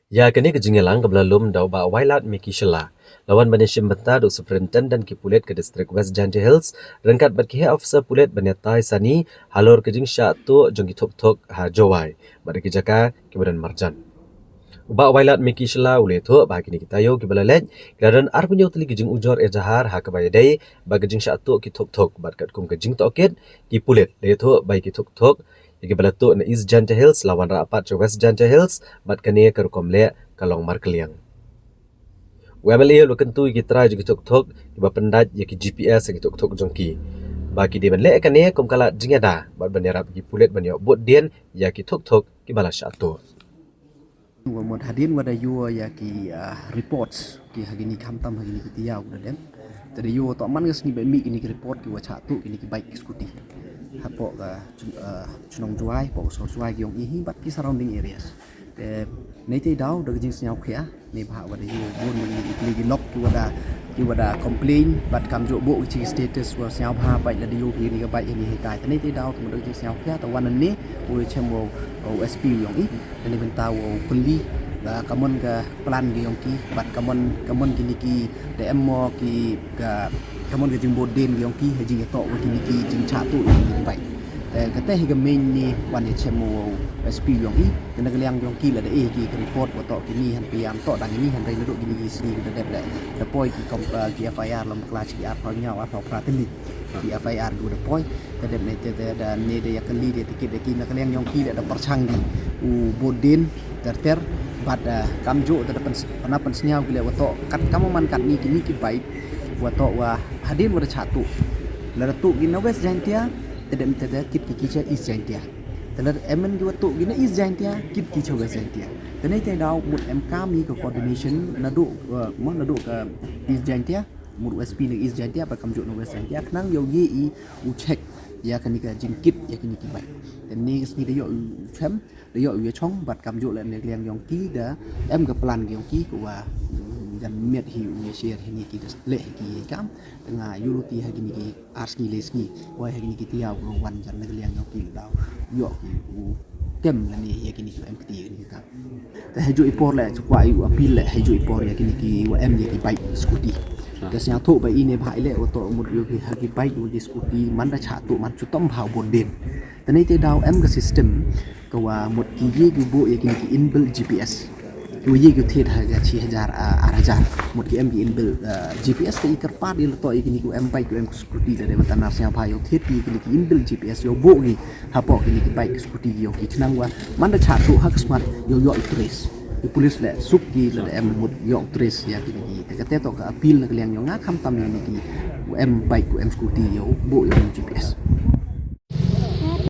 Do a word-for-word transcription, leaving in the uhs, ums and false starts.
Ya kane ka jingyalang ka ba la lum da u Bah Wailadmiki Shylla, la wan ban ïashim bynta da u Superintendent ki pulit ka District West Jaintia Hills ryngkat bad ki heh officer pulit ban ïatai sani halor ka jingshah tuh jong ki thuk thuk ha Jowai bad ki jaka ki ba don marjan. U Bah Wailadmiki Shylla u la ïathuh ba ha kine ki taïew ki ba la leit ki la don arphew hynñiew tylli ki jingujor ejahar ha ka ba ïadei bad ka jingshah tuh ki thuk thuk bad katkum ka jingtohkit, ki pulit la ïathuh ba ki thuk thuk ïa ki ba la tuh na East Jaintia Hills la wanrah pat cha West Jaintia Hills bad kane ka rukom leh ka long markylliang. U MLA u la kyntu ïa ki trai jong ki thuk thuk ki ba pyndait ïa ki GPS ha ki thuk thuk jong ki, ba ki dei ban leh kane kum ka lad jingïada bad ban ïarap ïa ki pulit ban ïoh bud dien ïa ki thuk thuk ki ba la shah tuh. Wa mut hadien wa da ïoh ïa ki, ah, reports ki ha kini, khamtam ha kini ki taïew da dem, te da ïoh toh man ka sngi ba mih kini ki report ki wa shah tuh kini ki bike, ki scooty hapoh ka chun-, ah, chnong Jowai, hapoh ka sor Jowai ki yong i hi bad ki surrounding areas. Te neitei daw da ka jingsngewkhia neibhah wa da ïoh bun kini ki kli ki lok ki wa da, ki wa da complain bad kamjooh booh ki chi status wa sngewbha bike la da ïoh kini ka bike hi ni hi tai. Te neitei daw te mut da ka jingsngewkhia te wan ne u chem wa u SP yong i. Te neibynta wow kylli, ah, ka mon ka plan ki yong ki bad ka mon, ka mon kini ki, da em mo ki ka, ka mon ka jingbud dien ki yong ki ha jingïatoh wa kini ki jingshah tuh ïa kini ki bike. Te kata hi ka main ni wan ïa chem wow SP yong i. Te na ka liang yong ki la da e ki ka report wa toh kini han pia, toh dang kini han rei naduh kini ki sngi da dep leh da poi ki kom-, ah, ki FIR lom klas ki arphew hynñiew, arphew phra tylli ki FIR ki wa da poi. Te dep ne te, te da ne da ïa kylli da tikit da ki na ka liang yong ki leh da pyrshang ki u bud dien ter ter bad, ah, kamjooh te da pyn-, pyna pynsngew ki leh wa toh kat kam man kat ni kini ki bike wa toh wa hadien wa da shah tuh, la da tuh ki na West Jaintia, te dep te da kit ki ki cha East Jaintia. Te la da em ki wa tuh ki na East Jaintia, kit ki cha West Jaintia. Te neitei daw mut em kam hi ka coordination naduh, ah, mo naduh ka East Jaintia, mut u SP na East Jaintia bad kamjooh na West Jaintia khnang yow ye i u check ïa kani ka jingkit ïa kini ki bike. Te ne ka sngi da ïoh u chem, da ïoh u ïachong bad kamjooh leh na ka liang yong ki da em ka plan ki yong ki ka wa, mm, jan miet hi u ïa share hi ni ki da leh hi ki ïa kam. Te nga ïoh luti ha kini ki ar sngi le sngi, wai ha kini ki taïew ka wan jan na ka liang yong ki la daw ïoh ki u kem lane ïa kini ki em kti ïa kini ki kam. Te hajooh i por leh, chu kwah i u appeal leh, hajooh i por ïa kini ki wa em ïa ki bike, scooty. Te sngewthuh ba i neibhah i leh wa toh mut ïoh ki ha ki bike wa ki scooty man da shah tuh man chu tom bha u bud dien. Te neitei daw em ka system ka wa mut ki ye ki booh ïa kini ki inbuilt GPS. Ki wa ye ki thied ha ka chi hajar, ah, ar hajar. Mut ki em ki inbuilt, ah, GPS te i kyrpad ïa la toh ïa kini ki wa em bike, ki wa em scooty da dei wa tanar sngewbha yow thied ki kini ki inbuilt GPS yow booh ki hapoh kini ki bike, scooty ki yong ki khnang wa man da shah tuh ha ka smat yow ïoh i trace. Ki police leh suk ki la da em mut ïoh trace ïa kini ki. Te kata toh ka appeal na ka liang yong nga khamtam ïa kini ki wa em bike, wa em scooty yow booh ïa kini ki GPS.